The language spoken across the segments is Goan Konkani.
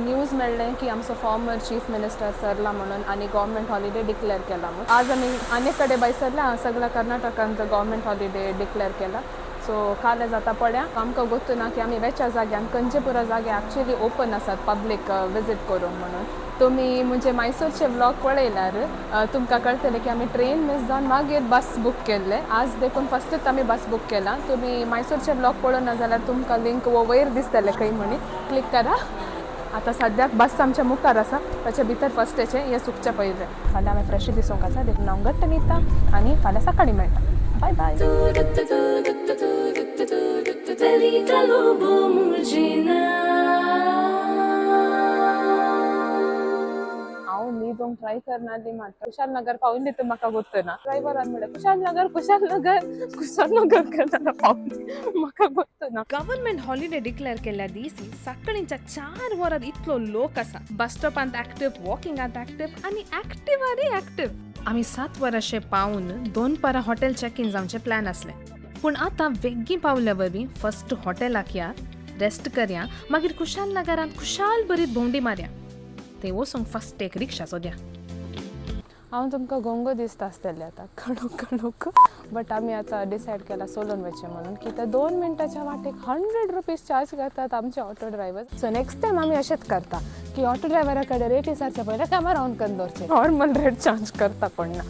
न्यूज मेळ्ळें की आमचो फॉर्मर चीफ मिनिस्टर सरला म्हणून आनी गव्हर्मेंट हॉलिडे डिक्लेअर केला म्हणून. आज आमी अनेक कडेन भायसरल्या, सगळ्या कर्नाटकांत गव्हर्मेंट हॉलिडे डिक्लेअर केला. सो काल जाता पळया. आमकां गोत्तू ना की आमी वेच्या जाग्यान खंयचे पुरा जागे एक्चुअली ओपन आसात पब्लीक विजीट करूंक म्हणून. तुमी म्हणजे मैसूरचे व्लॉग पळयल्यार तुमकां कळटलें की आमी ट्रेन मीस जावन मागीर बस बूक केल्ले. आज देखून फस्टूच आमी बस बूक केला. तुमी मैसूरचे व्लॉग पळोवना ना जाल्यार तुमकां लिंक वो वयर दिसतले खंय म्हणी, क्लिक करा. आतां सद्याक बस आमच्या मुखार आसा, ताच्या भितर फस्टेचें हें सुकचें पयलें. फाल्यां आमी फ्रेश दिसूंक आसा, देखून हांव घट्ट न्हिदता आनी फाल्यां सकाळीं मेळटा. बाय बाय. Velika ljubomožina. हांव न्हिदूंक ट्राय करनाली मात कुशाल नगर पावली तर म्हाका गोत्त ना. ड्रायव्हरान म्हणलें कुशाल नगर, कुशाल नगर, कुशाल नगर केन्ना पावली म्हाका गोत्त ना. गव्हर्मेंट हॉलिडे डिक्लेअर केल्ल्या दिसी सकाळींच्या 4 वरां इतलो लोक आसा. बस स्टॉपांत ऍक्टिव्ह, वॉकिंगांत ऍक्टिव्ह आनी ऍक्टिव्हारय ऍक्टिव्ह. आमी 7 वरांशे पावून 2 पारां हॉटेल चॅक इन जावचें प्लॅन आसलें, पूण आतां वेगीं पावल्या वरवीं फर्स्ट हॉटेलाक या, रेस्ट करया, मागीर कुशाल नगरांत खुशाल बरीत भोंवडी मारया. थंय वचूंक फर्स्ट एक रिक्षा सोद्या. हांव तुमकां गोंगो दिसता आसतलें आतां कडूक कडूक, बट आमी आतां डिसायड केला सोलून वचचें म्हणून, की ते 2 मिनटाच्या वाटेक 100 रुपीज चार्ज करतात आमचे auto driver. So next time आमी अशेंच करता की ऑटो ड्रायव्हरा कडेन रेट विचारचे पयलें कॅमेरा ऑन करून दवरचें. नॉर्मल रेट चार्ज करता कोण ना.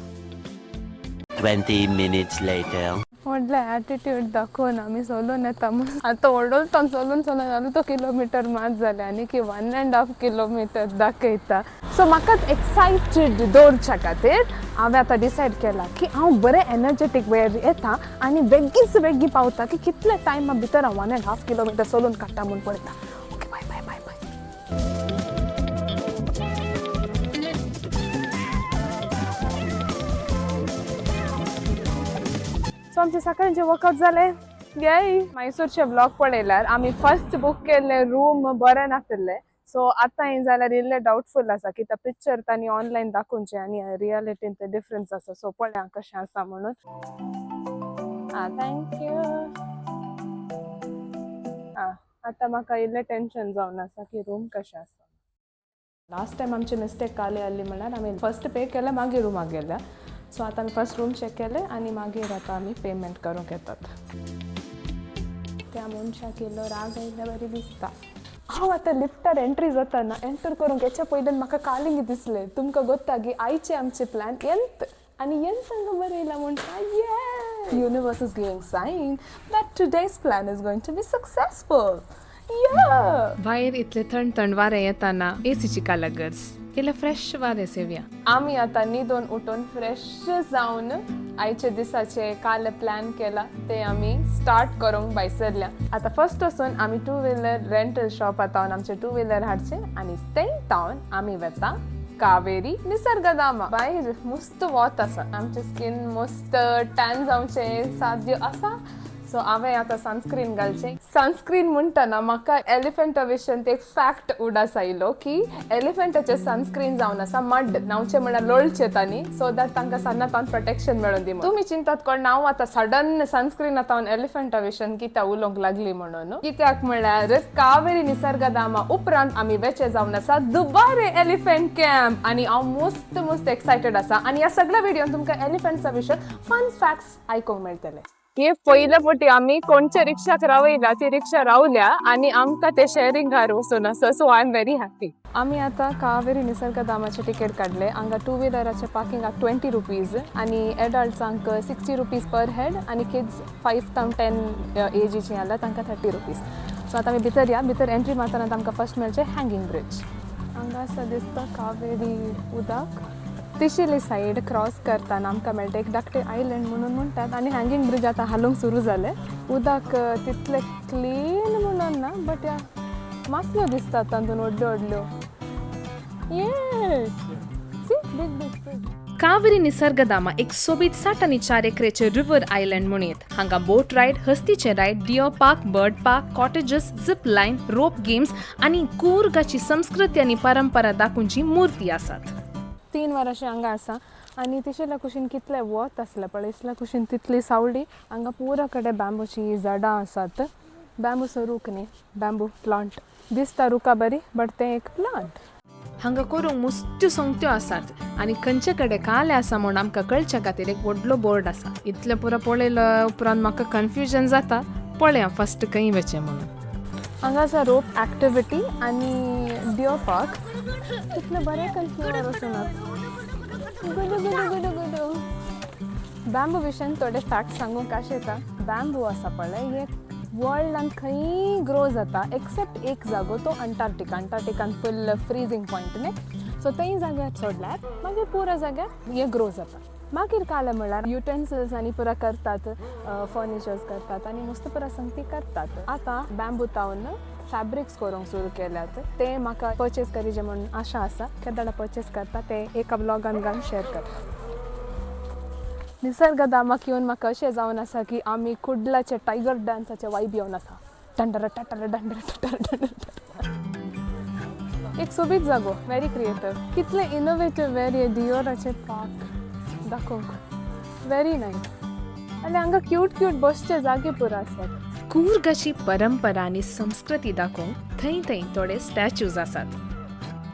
20 minutes later. व्हडलें एटिट्यूड दाखोवन आमी सोलून येता म्हणून आतां व्हडोल सोलून सोलून अर्दो किलोमिटर मात जालें आनी की 1.5 किलोमिटर दाखयता. सो म्हाकाच एक्सायटेड दवरच्या खातीर हांवें आतां डिसायड केलां की हांव बरें एनर्जेटीक वेळ येता आनी बेगीच बेगी पावता की कितले टायमा भितर हांव 1.5 किलोमिटर सोलून काडटा म्हूण पळयता. Okay, bye bye bye bye. So आमचे सकाळचे वर्कआउट जाले गेय. मैसूरचे व्लॉग पळयल्यार आमी फर्स्ट बूक केल्ले रूम बरें नाशिल्ले. सो आतां हें जाल्यार इल्लें डाउटफूल आसा की ते पिक्चर तांणी ऑनलायन दाखोवचें आनी रियलिटीन ते डिफरन्स आसा. सो पळया कशें आसा म्हणून. आं, thank you. आं, आतां म्हाका इल्लें टेंशन जावन आसा की रूम कशें आसा. लास्ट टायम आमची मिस्टेक काले आहली म्हणल्यार आमी फर्स्ट पे केलें, मागीर रुमाक गेल्या. सो आतां आमी फर्स्ट रूम चॅक केलें आनी मागीर आतां आमी पेमेंट करूंक येतात. त्या मनशाक इल्लो राग आयिल्ल्या बरी दिसता. हांव आतां लिफ्टार एंट्री जाताना, एंटर करूंक येच्या पयलीं म्हाका कालिंग दिसलें. तुमकां गोत्ता की आयचे आमचे प्लॅन एंत आनी एंत हांगा बरयला म्हणटा. ये universe is giving sign that today's plan is going to be successful. भायर इतले थंड थंड वारें येताना एसीची काला गरज, इल्लें फ्रेश वारें सेवया. आमी आतां न्हिदून उठून फ्रेश जावन आयच्या दिसाचे काल प्लॅन केला ते आमी स्टार्ट करूंक भायसरल्या. आतां फर्स्ट वचून आमी टू व्हिलर रेंटल शॉप आतां आमचे टू व्हिलर हाडचे आनी थंय तावन आमी वेता कावेरी निसर्गधामा. भायर मस्त वत आसा, आमचे स्कीन मस्त टॅन जावचें साध्य आसा. सो हांवें आतां सनस्क्रीन घालचें. सनस्क्रीन म्हणटना म्हाका एलिफंटा विशयन एक फॅक्ट उडास आयलो की एलिफंटाचें सनस्क्रीन जावन आसा मड, न्हांवचें म्हळ्यार लोळचें तांणी, सो that तांकां सन्ना तावन प्रोटेक्शन मेळून दी. तुमी चिंतात कोण हांव आतां सडन सनस्क्रीन आतां एलिफंटा विशयन कित्याक उलोवंक लागली म्हणून. कित्याक म्हळ्यार कावेरी निसर्गधामा उपरांत आमी वेचे जावन आसा दुबारे एलिफंट कॅम्प आनी हांव मस्त मस्त एक्सायटेड आसा आनी ह्या सगळ्या व्हिडियोन तुमकां एलिफंट्सा विशयन फन फॅक्ट्स आयकूंक मेळटले. हे पयले फावटी आमी कोणच्या रिक्षाक रावयला, ती रिक्षा रावल्या आनी आमकां ते शेअरिंगार वचून आसा. So I am very happy. आमी आतां कावेरी निसर्गधामाचे तिकेट काडले. हांगा टू व्हिलराचे पार्किंगाक 20 रुपीज आनी एडल्ट्सांक 60 रुपीज पर हेड आनी किड्स 5 तावन 10 एजीची जाल्यार तांकां 30 रुपीज. सो आतां आमी भितर या. भितर एंट्री मारतना आमकां फर्स्ट मेळचें हँगिंग ब्रिज. हांगा आसा दिसता कावेरी उदक. तिशिली सायड क्रॉस करताना आमकां मेळटा एक धाकटें आयलंड म्हणून म्हणटात आनी हँगिंग ब्रिज आतां हालूंक सुरू जालें. उदक तितलें क्लीन म्हणून ना, बट या, मासल्यो दिसतात तातूंत व्हडल्यो व्हडल्यो. ये सी, बीग बीग बीग. कावेरी निसर्गधामा एक सोबीत 60 आनी 4 एकरेचे रिव्हर आयलंड म्हणयेत. हांगा बोट रायड, हस्तीचे ride, deer park, bird park, cottages, zip line, rope games आनी कूर्गाची संस्कृती आनी परंपरा दाखोवची मूर्ती आसात. 3 वरां हांगा आसा आनी तिशेल्या कुशीन कितलें वत आसलें पळय, इसल्या कुशीन तितली सावळी. हांगा पुरा कडेन बांबूची झाडां आसात. बॅम्बूचो रूख न्ही, बॅम्बू प्लांट दिसता रुखा बरी, बट तें एक प्लांट. हांगा करूंक मुस्त्यो सोंगत्यो आसात आनी खंयचे कडेन काले आसा म्हूण आमकां कळच्या खातीर एक व्हडलो बोर्ड आसा. इतलें पुरो पळयलो उपरांत म्हाका कन्फ्युजन जाता, पळया फस्ट खंय वचें म्हणून. हांगा आसा रोप एक्टिविटी आनी डियर पार्क. तितलें बरें कन्फ्युजन वचूनात. गुडू गुडू गुडू गुडू. बॅम्बू विशयान थोडे फॅक्ट सांगूंक अशें येता. बॅम्बू आसा पळय, हे वर्ल्डान खंयी ग्रो जाता एक्सेप्ट एक जागो, तो अंटार्क्टिका. अंटार्क्टिकान फुल फ्रिजींग पॉयंट न्ही, सो थंय जाग्यार सोडल्यार मागीर पुरा जाग्यार हे ग्रो जाता. मागीर काले म्हणल्यार युटेन्सिल्स आनी पुरा करतात, फर्निचर्स करतात आनी मस्त पुरा संगती करतात. आतां बॅम्बू तावन फॅब्रिक्स करूंक सुरू केल्यात. ते म्हाका पर्चेस करीजे म्हूण आशा आसा. केदाडा पर्चेस करता ते एका ब्लॉगान घालून शेअर करता. निसर्गधामाक येवन म्हाका अशें जावन आसा की आमी कुडलाचे टायगर डान्साचे वायब येवन आसा. डंडर टटर डंडर टटर डंडर. एक सोबीत जागो, व्हेरी क्रिएटीव. कितले इनोवेटीव वेरी डियोराचे पार्क दाखोवंक. Very nice. आनी हांगा क्यूट क्यूट बसचे जागे पुरो आसात. कूर्गाची परंपरा आनी संस्कृती दाखोवंक थंय थंय थोडे स्टॅच्यूज आसात.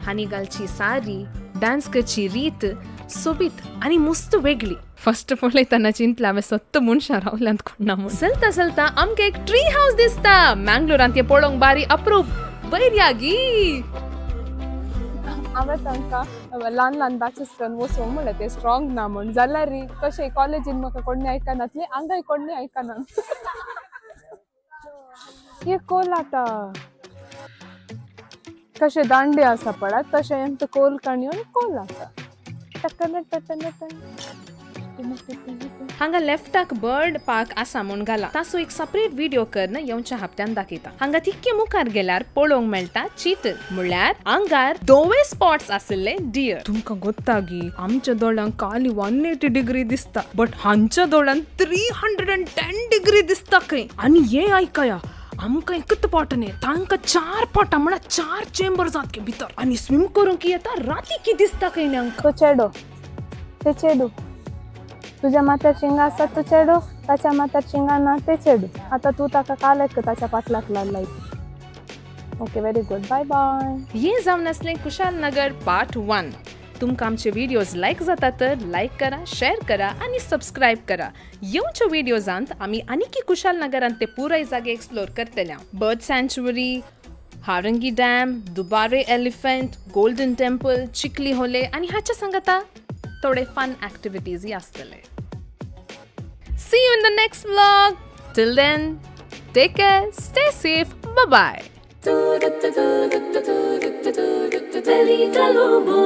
हांणी घालची सारी, डान्स करची रीत सोबीत आनी मुस्त वेगळी. फस्ट पळयतना चिंतलें हांवें, सत्त मनशां रावल्यांत कोण ना म्हूण. चलता चलता आमकां एक ट्री हावस दिसता. मँगलोरांत हें पळोवंक बारी अप्रूप. वयर या गी. हांवें तांकां ल्हान ल्हान बॅचीस करून वचूंक म्हणलें, ते स्ट्रॉंग ना म्हूण. जाल्यार कशें कॉलेजीन म्हाका कोण्णी आयकनासली, हांगाय कोण्णी आयकना. हे कोल आतां कशे दांडे आसा पळय, तशें हेंच कोल काणयेन कोल आसा. टकन टकन टन. हांगा लेफ्टाक बर्ड पार्क आसा म्हूण घाला. ताचो एक सपरेट व्हिडिओ करन येवच्या हप्त्यान दाखयता. हांगा तितके मुखार गेल्यार पळोवंक मेळटा चितल, म्हणल्यार आंगार धवे स्पॉट्स आशिल्ले डियर. तुमकां गोत्ता गी, आमच्या दोळ्यांक काली 180 डिग्री दिसता, बट हांच्या दोळ्यांत 310 डिग्री दिसता खंय. आनी हे आयकया, आमकां एकच पोट न्ही, तांकां चार पोटां, म्हळ्यार चार चेंबर जात भितर. आनी स्विम करूंक येता राती की दिसता खंय न्ही आमकां. तो चेडो, ते चेडू, तुज्या माथ्यार शिंगां आसात तो चेडो, ताच्या माथ्यार शिंगां ना ते चेडू. आतां तूं ताका कालक ताच्या पाटलाक लायत. Okay, very good, bye bye. हे जावन आसलें कुशालनगर पार्ट 1. तुमकां आमचे व्हिडियोज लायक जाता तर लायक करा, शेअर करा आनी सबस्क्रायब करा. येवच्या व्हिडियोजांत आमी आनीकी कुशालनगरांत ते पुराय जागे एक्सप्लोर करतले: बर्ड सँच्युरी, हारंगी डॅम, दुबारे एलिफंट, गोल्डन टेम्पल, चिकली होले आनी हाच्या सांगाता थोडे फन ऍक्टिव्हिटीजय आसतले. See you in the next vlog. Till then, take care, stay safe, bye bye. Pelita Lobo.